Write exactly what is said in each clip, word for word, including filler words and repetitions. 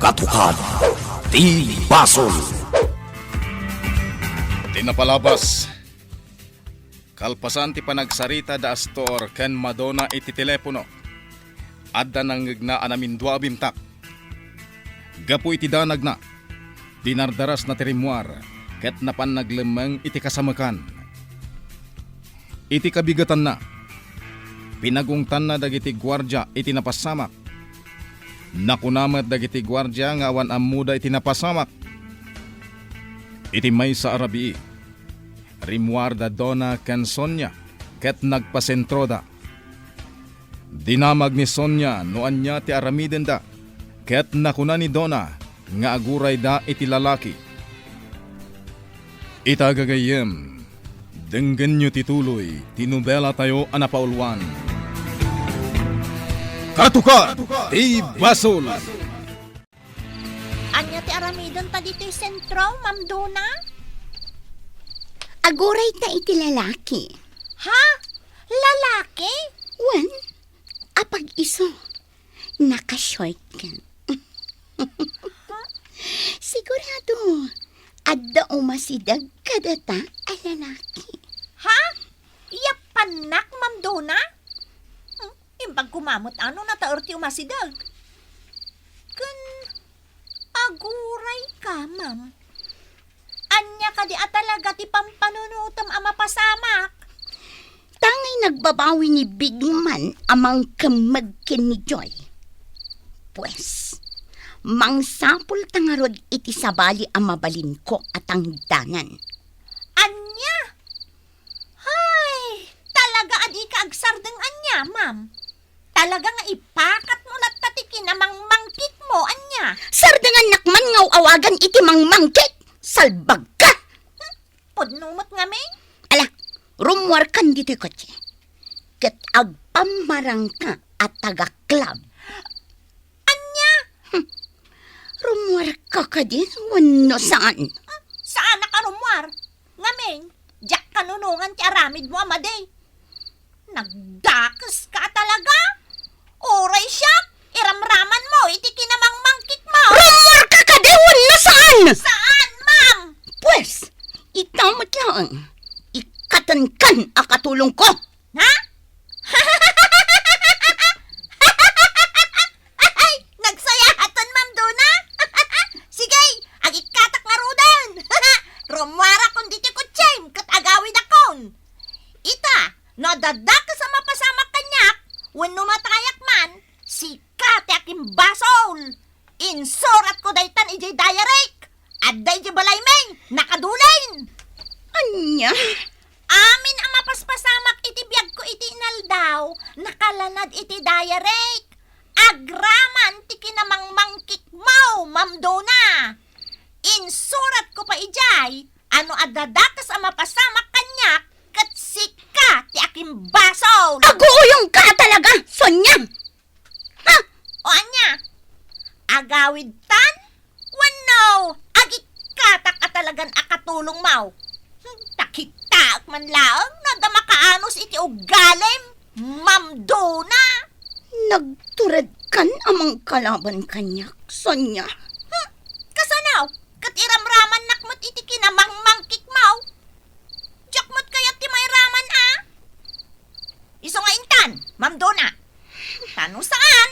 Katukad ti basol. Ti napalabas, kalpasan ti panagsarita da Astor ken Madonna iti telepono, adda nangngegna a namindua a bimtak. Gapu iti danagna, dinardarasna ti rimmuar ket napan naglemmeng iti kasamekan. Iti kabigetanna, pinagungtanna dagiti guardia iti napasamak. Nakuna met dagiti guardia nga awan ammoda iti napasamak. Iti maysa a rabii, rimmuarda Donna ken Sonia ket nagpasentroda. Dinamag ni Sonia no ania ti aramidenda, ket nakuna ni Donna nga agurayda iti lalaki. Ita gagayyem, denggenyo ti tuloy ti nobelatayo a napauluan. Katukad ti Basol! Ania ti aramidenta ditoy sentro, Ma'am Donna? Agurayta iti lalaki. Ha? Lalaki? Wen, apag-isu, naka-short ka. Sigurado, adda umasideg kadata a lalaki. Ha? Yapannak, Ma'am Donna? Hmm, imbag koma met no nataer ti umasideg. Ken aguray ka, ma'am. Ania kadi a talaga ti pampanunotem a mapasamak? Tangay nagbabawi ni Big Man a mangkemmeg ken ni Joy. Pues, mangsapulta ngarud iti sabali a mabalinko a tangdanan. Ania? Hay, talaga a dika agsardeng ania, ma'am? Talaga nga ipakatmo latta ti kinamangmangkikmo, ania? Sardengannak man nga aw-awagan iti mangmangkik? Salbagka! Hmm, pudno met ngamin? Ala, rummuarkan ditoy kotse. Ket agpammarangka a taga-club. Ania? Hmm, rummuarka kadi wenno saan? Hmm, saanak a rummuar. Ngamin, diak kanunongan ti aramidmo a madi. Nagdakeska talaga. Uray siak, iramramanmo iti kinamangmangkikmo. Rummuarka kadi wenno saan? Saan, ma'am? Pues, ita met laeng, ikkatenkan a katulongko. Ha? Ay, nagsayaatan, Ma'am Donna. Sige, agikkatak ngaruden. Rummuarakon ditoy kotsem ket agawidakon. Ita, no adda dakes a mapasamak kaniak, wenno matayak man, sika ti akimbasol. Insuratko daytan idiay diaryk. Adda idiay balaymi, nakadulin. Ania? Amin a mapaspasamak iti biagko iti inaldaw, nakalanad iti diaryk. Agraman ti kinamangmangkikmo, Ma'am Donna. Insuratko pay idiay a no adda dakes a mapasamak kaniak, ket sika ti akimbasol. Aguyongka talaga, Sonia! Ha? O ania? Agawidtan? Wenno, agikkatak a talagan a katulongmo? Hmm, nakitaek man laeng no adda makaanus iti ugalim, Ma'am Donna. Nagturedkan a mangkalaban kaniak, Sonia. Hmm, kasano? Ket iramramannak met iti kinamangmangkikmo? Diak met kayat ti mairaman a. Isu nga intan, Ma'am Donna. Ta no saan,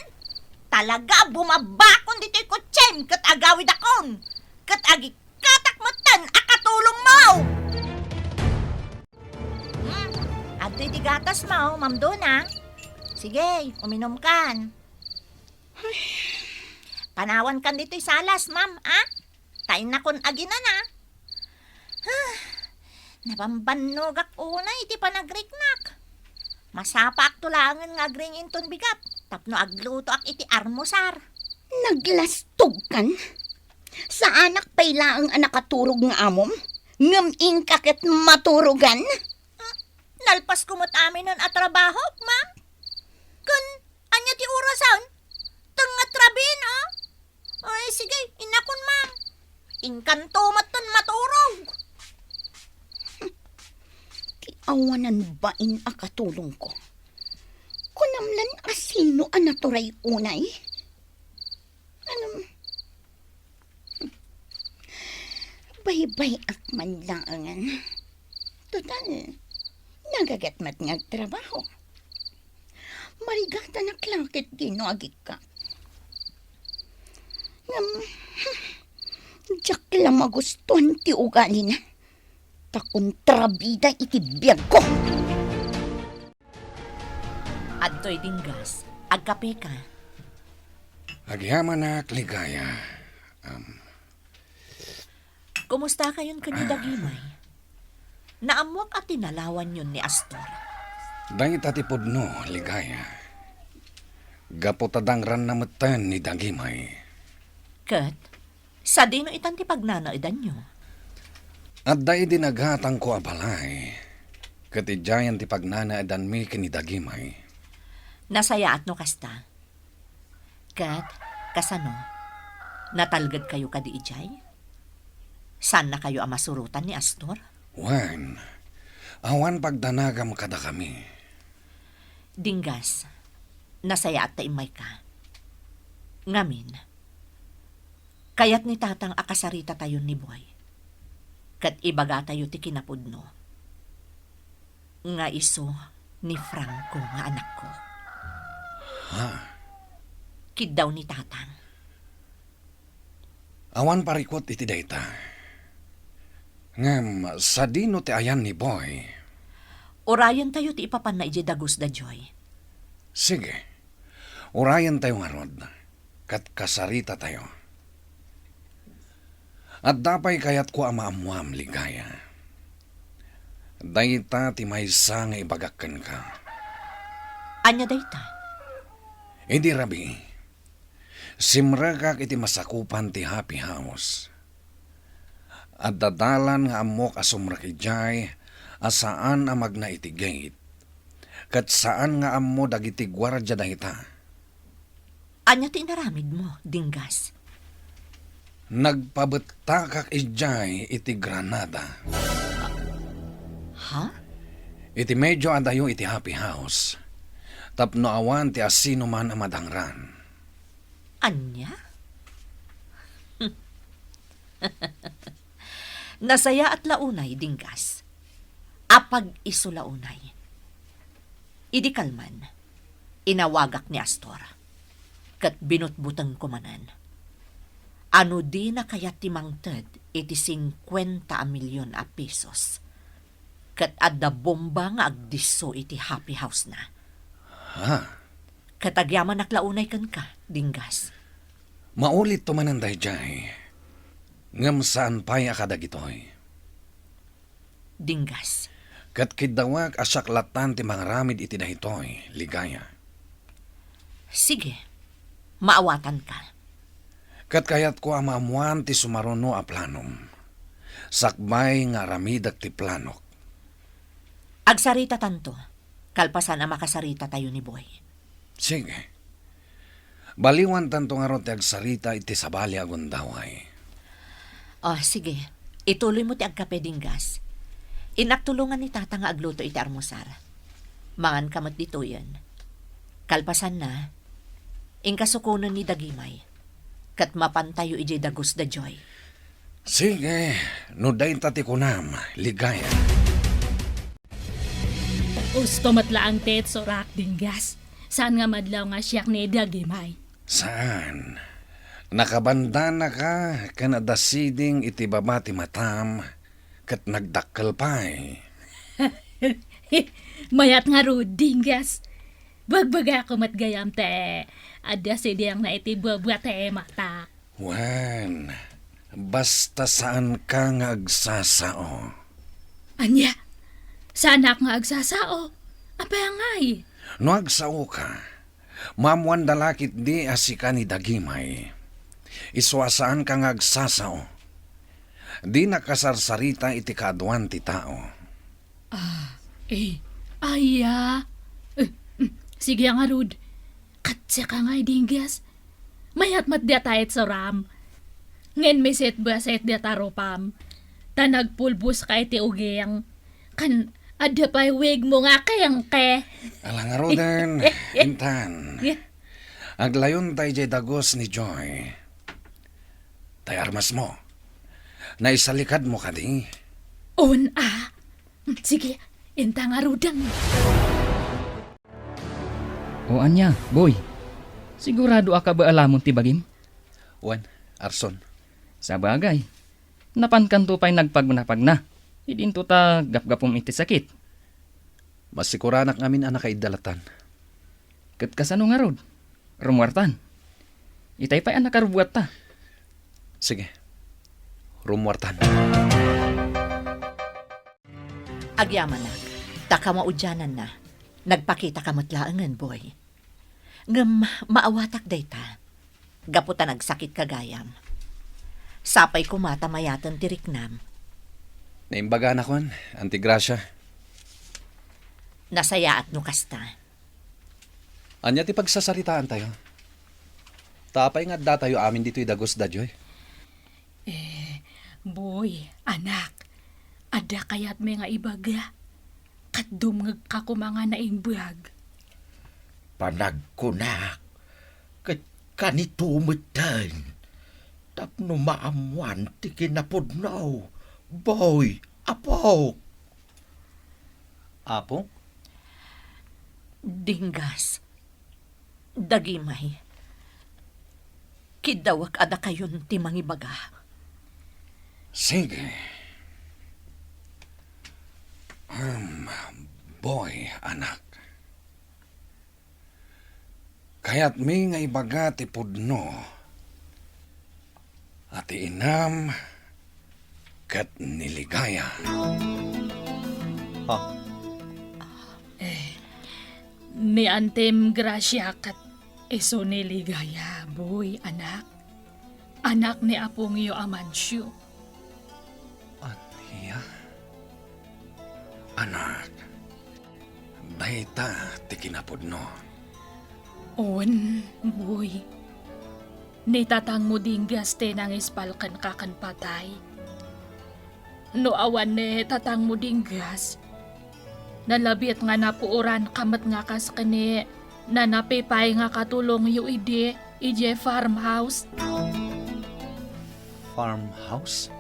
talaga a bumabakon ditoy kotsem ket agawidakon, ket agikkatak metten a katulongmo. Hmm, adtoy ti gatasmo, Ma'am Donna. Sige, uminumkan. Panawankan ditoy salas, ma'am, a? Ta innakon aginan a. Nabambannogak unay iti panagriknak. Masapaakto laengen nga agring inton bigat tapno aglutoak iti armusar. Naglastogkan? Saanak pay laeng a nakaturog nga amom, ngem inka ket maturogan? Hmm, nalpasko met aminen a trabahok, ma'am. Ken ania ti orasen? Tengnga ti rabii, a? Ay, sige, innakon, ma'am. Inkanto metten maturog. Ti awanan bain a katulongko. Kunam lan a sino a naturay unay? Ngem, Agbaybay-ak man laengen. Total, nagaget met nga agtrabaho. Marigatanak la ketdi no agikka. Ngem, diak la magustuan ti ugalina. Ta kontrabida iti biagko. Adtoy Dinggas, agkapeka. Agyamanak, Ligaya. Am. Kumustakayon ken ni Dagimay? Naammoak a tinalawanyon ni Astor. Dayta ti pudno, Ligaya. Gapu ta dangranna metten ni Dagimay. Ket, sadino itan ti pagnanaedanyo? Adda idi nagatangko a balay, ket idiayen ti pagnanaedanmi ken ni Dagimay. Nasayaat no kasta. Ket, kasano? Natalgedkayo kadi idiay? Saannakayo a masurotan ni Astor? Wen, awan pagdanagam kadakami. Dinggas, nasayaat ta immayka. Ngamin, kayat ni Tatang a kasaritatayon ni Boy. Ket ibagatayo ti kinapudno nga isu ni Franco nga anakko. Ha? Kiddaw ni Tatang. Awan parikut iti dayta. Ngem, sadino ti ayan ni Boy? Urayentayo ti ipapanna idiay dagus da Joy. Sige. Urayentayo ngarud, ket kasaritatayo. Adda pay kayatko a maammuam, Ligaya. Dayta ti maysa nga ibagak kenka. Ania dayta? Idi rabii, simrekak iti masakupan ti Happy House. Adda dalan nga ammok a sumrek idiay a saan a magna iti gate, ket saan nga ammo dagiti guardia dayta. Ania ti inaramidmo, Dinggas? Nagpabettakak idiay iti granada. Ha? Iti medio adayo iti Happy House, tapno awan ti asinoman a madangran. Ania? Nasayaat la unay, Dinggas. Apag-isu la unay. Idi kalman, inawagak ni Astor, ket binutbutengko manen. Ano dina kayat ti mangted iti singkuenta a milyon a pesos? Ket adda bomba nga agdisso iti Happy House na. Ha? Ket agyamanak la unay kenka, Dinggas. Maulitto manen daydiay, ngem saan pay a kadagitoy. Dinggas. Ket kiddawak a siak lattan ti mangaramid iti daytoy, Ligaya. Sige, maawatanka. Ket kayatko a maammuan ti sumaruno a planom, sakbay nga aramidek ti planok. Agsaritatanto, kalpasan a makasaritatayo ni Boy. Sige. Baliwantanto ngarud ti agsarita iti sabali a gundaway. Oh, sige. Ituloymo ti agkape, Dinggas. Innak tulongan ni Tata nga agluto iti armusar. Manganka met ditoyen. Kalpasanna, inka sukonen ni Dagimay. Ket mapantayo idiay dagus da Joy. Sige, no dayta ti kunam, Ligaya. Usto met laeng ti itsurak, Dinggas. Saan nga madlaw nga siak ni Dagimay? Saan. Nakabandanaka ken adda siding iti baba ti matam ket nagdakkel pay. Mayat ngarud, Dinggas. Bagbagako met gayam ti adda sidingna iti baba ti matak. Wen, basta saanka nga agsasao. Ania? Saanak nga agsasao? Apay ngay? No agsaoka, maammuanda la ketdi a sika ni Dagimay. Isu a saanka nga agsasao. Dina kasarsarita iti kaaduan ti tao. Ah, eh, aya. Eh, mm, sige ngarud. Ket siak ngay, Dinggas. Mayat met dayta itsuram. Ngem miset-beset dayta rupam. Ta nagpulboska iti uging. Ken adda pay wigmo nga kengke. Ala ngaruden, intan. Aglayonta idiay dagus ni Joy. Tay armasmo. Naisalikadmo kadi? On a. Sige, inta ngaruden. O ania, Boy? Sigurado a kabaalamon ti bagim? Wen, Arson. Sabagay, napankanto pay nagpagnapagna. Idinto ta gapgapum iti sakit. Masikuranak ngamin a nakaiddalatan. Ket kasano ngarud? Rummuartan. Itay pay a nakarubbuatta. Sige. Rummuartan. Agyamanak, ta kamaudiananna, nagpakitaka met laengen, Boy. Ngem maawatak dayta, gapu ta nagsakitka gayam. Sapay koma ta mayaten ti riknam. Naimbaganak, Anti Gracia. Nasayaat no kasta. Ania ti pagsasaritaantayo? Ta apay nga addatayo amin ditoy dagus da Joy? Eh, Boy, anak, adda kayatmi nga ibaga? Ket dumngegka koma nga naimbag. Panagkunak, ket kanito metten, tapno maammoan ti kinapudno, Boy, apok. Apok? Dinggas. Dagimay. Kiddawek a dakayon ti mangibaga. Sige. Hmm, Boy, anak. Kayatmi nga ibaga ti pudno a ti inam ket ni Ligaya. Ha? Eh, ni Antem Gracia ket isu ni Ligaya, Boy, anak. Anak ni apongyo Amancio. Ania? Anak, dayta ti kinapudno. On, Boy. Ni tatangmo Dinggas ti nangispal kenka ken patay. No awan ni tatangmo Dinggas, nalabit nga napuoranka met nga kas ken ni nanapipay nga katulongyo idi, idiay farmhouse. Farmhouse?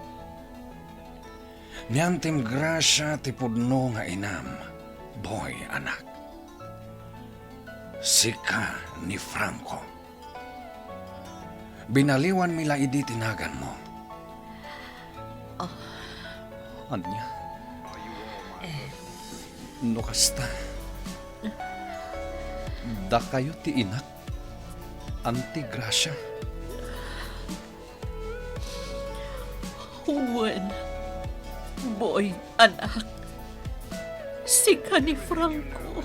Ni Antem Gracia ti pudno nga inam, Boy, anak. Sika ni Franco. Binaliwanmi la idi ti naganmo. Ah. Ania? Eh. No kasta, dakayo ti inak, Auntie Gracia. Wen, Boy, anak. Sika ni Franco.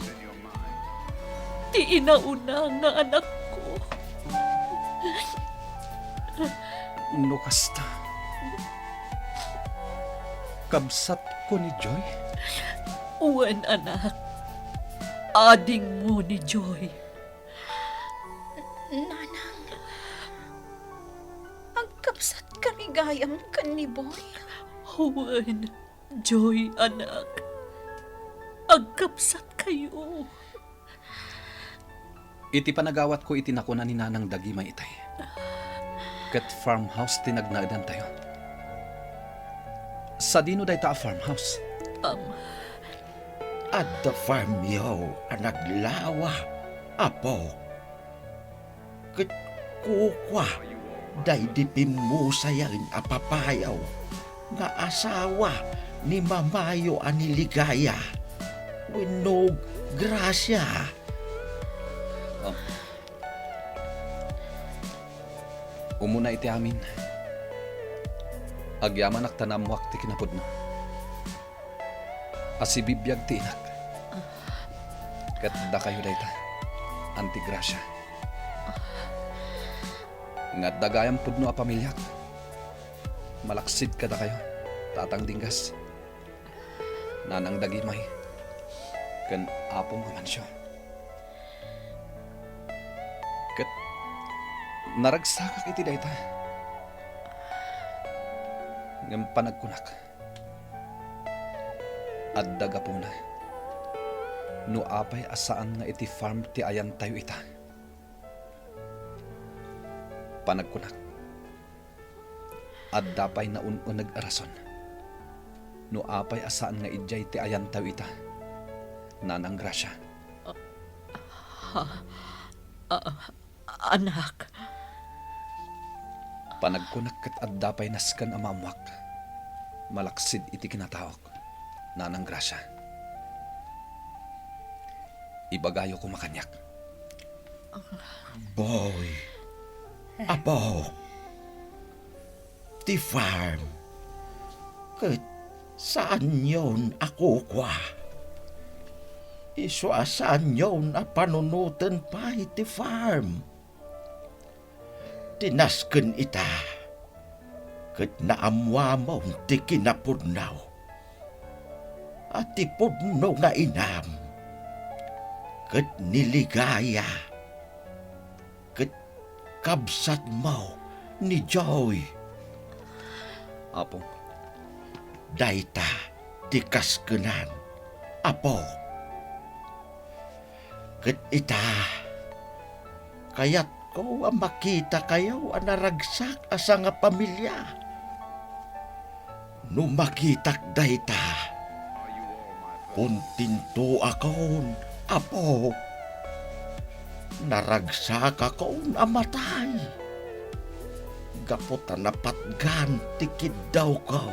Ti inauna nga anakko. No kasta, kabsatko ni Joy? Wen, anak. Adingmo ni Joy. Nanang, agkabsatka ni gayam ken ni Boy? Wen, Joy, anak. Agkabsatkayo. Iti panagawatko iti nakuna ni Nanang Dagimay itay, ket farmhouse ti nagnaedantayo. Sadino dayta a farmhouse? Um, Adda farmyo a naglawa, apo. Ket kukua daydi pimmusayen a papayo nga asawa ni mamayo a ni Ligaya wenno Gracia. Ah. Umuna iti amin, agyamanak ta naammoak ti kinapudno. Asibibiag ti inak. Ket dakayo dayta, Auntie Gracia. Nga adda gayam pudno a pamiliak. Malaksid kadakayo, Tatang Dinggas, Nanang Dagimay, ken Apong Amancio. Ket naragsakak iti dayta. Ngem panagkunak, adda gapuna no apay a saan nga iti farm ti ayantayo ita. Panagkunak, Adda pay naun-uneg a rason no apay a saan nga idiay ti ayantayo ita, Nanang Gracia. Ha? Ah, anak. Panagkunak ket adda pay nasken a maammoak malaksid iti kinataok, Nanang Gracia. Ibagayo koma kaniak. Boy, apo, ti farm ket saanyon a kukua. Isu a saanyon a panunoten pay ti farm. Ti nasken ita ket naammuamon ti kinapudno, a ti pudno nga inam ket ni Ligaya ket kabsatmo ni Joy. Apo. Dayta ti kaskenan, apo. Ket ita, kayatko a makitakayo a naragsak a sangapamilia. No makitak dayta, kontentoakon, apo. Naragsakakon a matay gapu ta napatgan ti kiddawko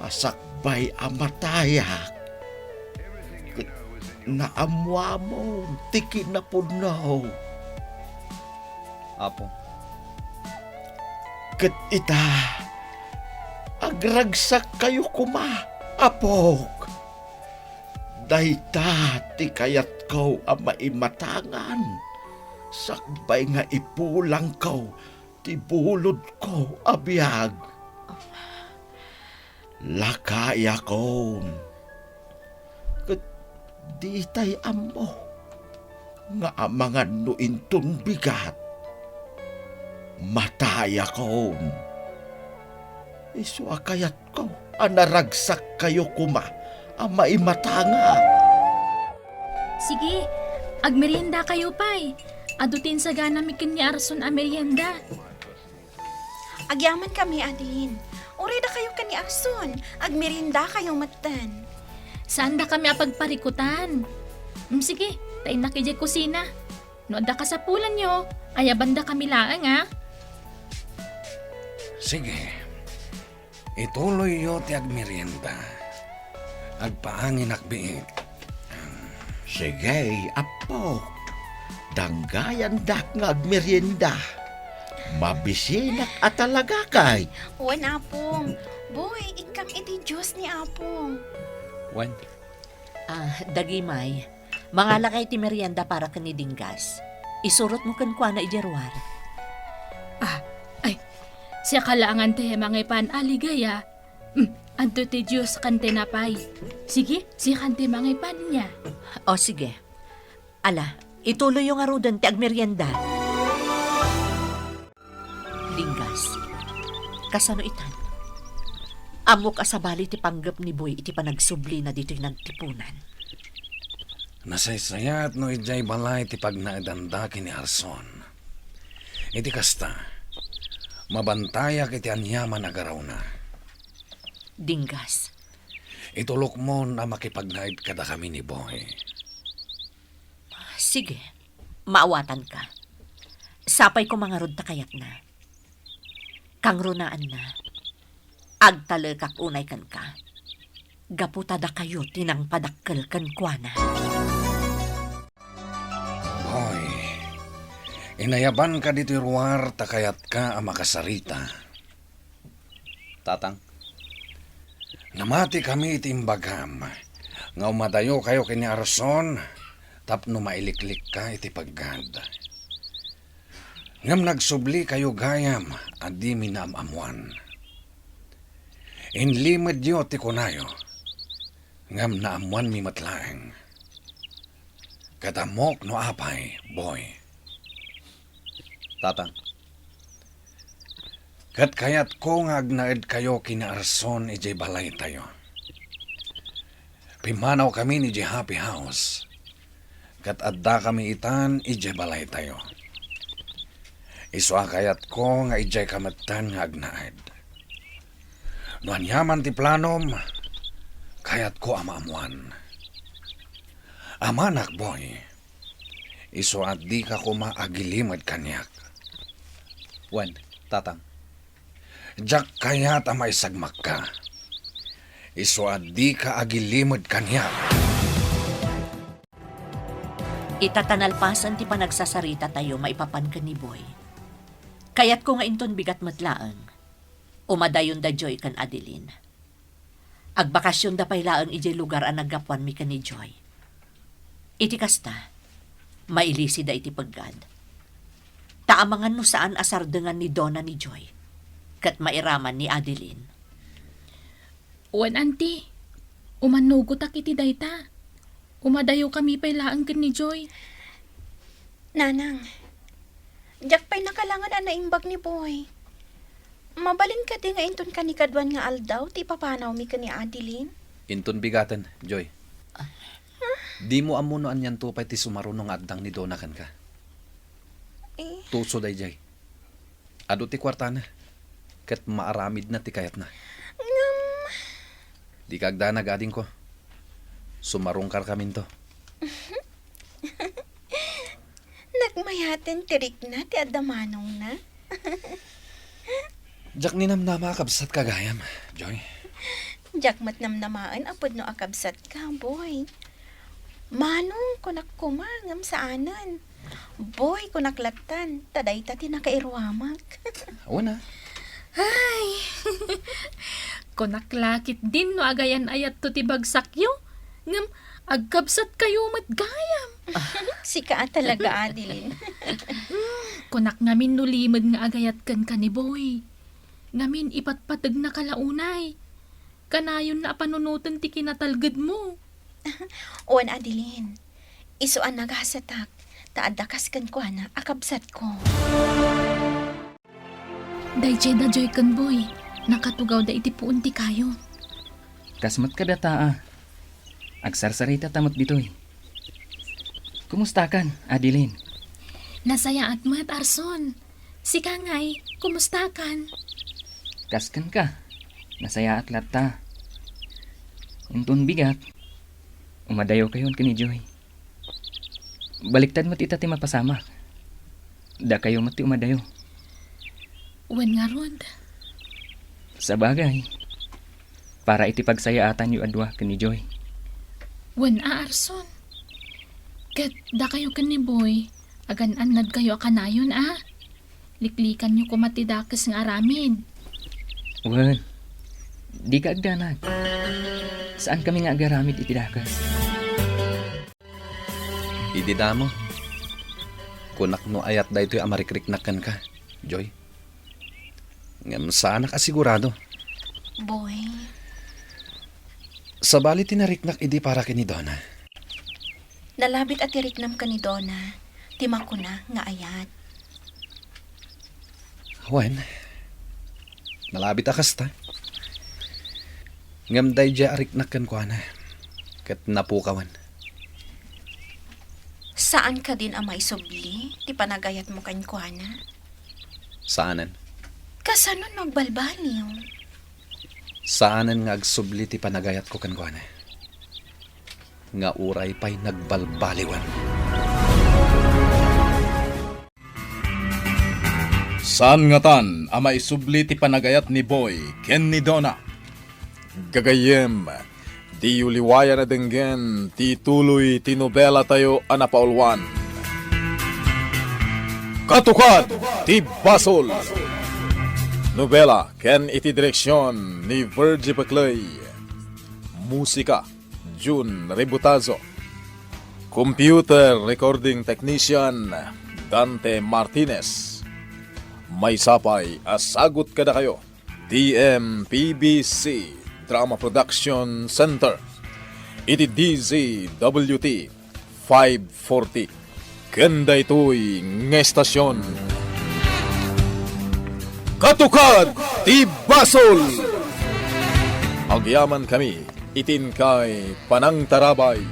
a sakbay a matayak. Ket naammuamon ti kinapudno. Apo. Ket ita, agragsakkayo koma, apok. Dayta ti kayatko a maimatangan, sakbay nga ipulangko ti bulodko a biag. Lakayakon, ket ditay ammo nga amangan no inton bigat. Matayakon, isu a kayatko a naragsakkayo koma a maimatangan. Sige, agmeriendakayo pay. Adu ti insaganami ken ni Arson a merienda. Agyamankami, Adeline. Uray dakayo ken ni Arson, agmeriendakayo metten. Saandakami a pagparikutan. Mm, sige, ta innak idiay kusina. No adda kasapulanyo, ayabandakami laeng, a. Sige. Ituloyyo ti agmerienda. Agpaanginak biit. Sige, Apo. Danggayandak nga agmerienda. Mabisinak a talagakay. Wen, Apong. Boy, ikkam iti juice ni Apong. Wen. Ah, Dagimay, mangalakay ti merienda para ken ni Dinggas. Isurotmo kenkuana idiay ruar. Ah, ay, siak laengen ti mangipan, a Ligaya. Mm, adto ti juice ken tinapay. Sige, siak ti mangipan nia. O, sige. Ala, ituloyyo ngaruden ti agmerienda. Dinggas, kasano itan? Ammok a sabali ti panggep ni Boy iti panagsublina ditoy nagtipunan. Nasaysayaat no idiay balay ti pagnaedanda ken ni Arson. Iti kasta, mabantayak iti aniaman a garawna. Dinggas. Itulokmon a makipagnaed kadakami ni Boy. Sige, maawatanka. Sapay koma ngarud ta kayatna. Kangrunaanna, agtalekak unay kenka. Gapu ta dakayo ti nangpadakkel kenkuana. Boy, inayabanka ditoy ruar ta kayatka a makasarita. Tatang. Namatikami iti imbagam nga umadayokayo ken ni Arson tapno mailiklikka iti paggad. Ngem nagsublikayo gayam a dimi naam-ammoan. Inlimedyo ti kunayo, ngem naammoanmi met laeng. Ket ammok no apay, Boy. Tatang. Ket kayatko nga agnaedkayo ken ni Arson idiay balaytayo. Pimmanawkami idiay Happy House, ket addakami itan idiay balaytayo. Isu a kayatko nga idiayka metten nga agnaed. No aniaman ti planom, kayatko a maammoan. Amanak, Boy, isu a dika koma agilimed kaniak. Wen, Tatang. Diak kayat a maisagmakka. Isu a dika agilimed kaniak. Ita ta nalpasen ti panagsasarita tayo maipapan ken ni Boy, kayatko nga inton bigat met laeng, umadayon da Joy ken Adeline. Agbakasionda pay laeng idiay lugar a naggapuanmi ken ni Joy. Iti kasta, mailisida iti peggad. Ta amangan no saan a sardengan ni Donna ni Joy, ket mairaman ni Adeline. Wen, Auntie, umanugotak iti dayta. Umadayokami pay laeng ken ni Joy. Nanang, diak pay nakalangen a naimbag ni Boy. Mabalin kadi nga inton kanikaduan nga aldaw ti ipapanawmi ken ni Adeline? Inton bigaten, Joy. Dimo ammo no anianto pay ti sumaruno nga addang ni Donna kenka. Eh. Tuso daydiay. Adu ti kuartana, ket maaramidna ti kayatna. Ngem, dika agdanag, adingko. Sumarungkarkaminto. Nagmayaten ti rikna ti adda manongna. Diak ninamnama a kabsatka gayam, Joy. Diak met namnamaen a pudno a kabsatka, Boy. Manong, kunak koma, ngem saanen. Boy, kunak lattan, ta dayta ti nakairuamak. Awan a. Ay! Kunak la ketdin no agayan-ayatto ti bagsakyo, ngem agkabsatkayo met gayam. Sika a talaga, Adeline. Kunak ngamin no limed nga agayat kenka ni Boy. Ngamin ipatpategnaka la unay. Kanayon a panunoten ti kinatalgedmo. Wen, Adeline, isu a nagasatak, ta adda kas kenkuana a kabsatko. Daydiay da Joy ken Boy, nakatugawda iti puon ti kayo. Kas met kadata a. Agsarsaritata met ditoy. Kumustakan, Adeline? Nasayaat met, Arson. Sika ngay, kumustakan? Kas kenka, nasayaat latta. Inton bigat, umadayokayon ken ni Joy. Baliktad met ita ti mapasamak. Dakayo met ti umadayo. Wen ngarud. Sabagay, para iti pagsayaatanyo a dua ken ni Joy. Wen a, Arson. Ket dakayo ken ni Boy, agan-annadkayo a kanayon a. Liklikanyo koma ti dakes nga aramid. Wen, dika agdanag. Saankami nga agaramid iti dakes. Idi damo, kunak no ayat daytoy a marikriknak kenka, Joy. Ngem saanak a sigurado. Boy. Sabali ti nariknak idi para ken ni Donna. Nalabit a ti riknam ken ni Donna ti makuna nga ayat. Wen, nalabit a kasta. Ngem daydiay a riknak kenkuana, ket napukawan. Saan kadin a maisubli ti panagayatmo kenkuana? Saanen. Kasano no agbalbaliw? Saanen nga agsubli ti panagayatko kenkuana. Nga uray pay nagbalbaliwen. Saan ngatan a maisubli ti panagayat ni Boy ken ni Donna. Gagayyem, diyo liwayan a denggen ti tuloy ti nobelatayo a napauluan. Katukad ti Basol! Nobela ken iti direksion ni Virgie Pecley. Musika, Jun Rebutazo. Computer Recording Technician, Dante Martinez. Maysa pay a sagut kadakayo, D M P B C Drama Production Center, iti D Z W T five forty. Ken daytoy nga estasion, Katukad ti Basol! Agyamankami iti inkay panangtarabay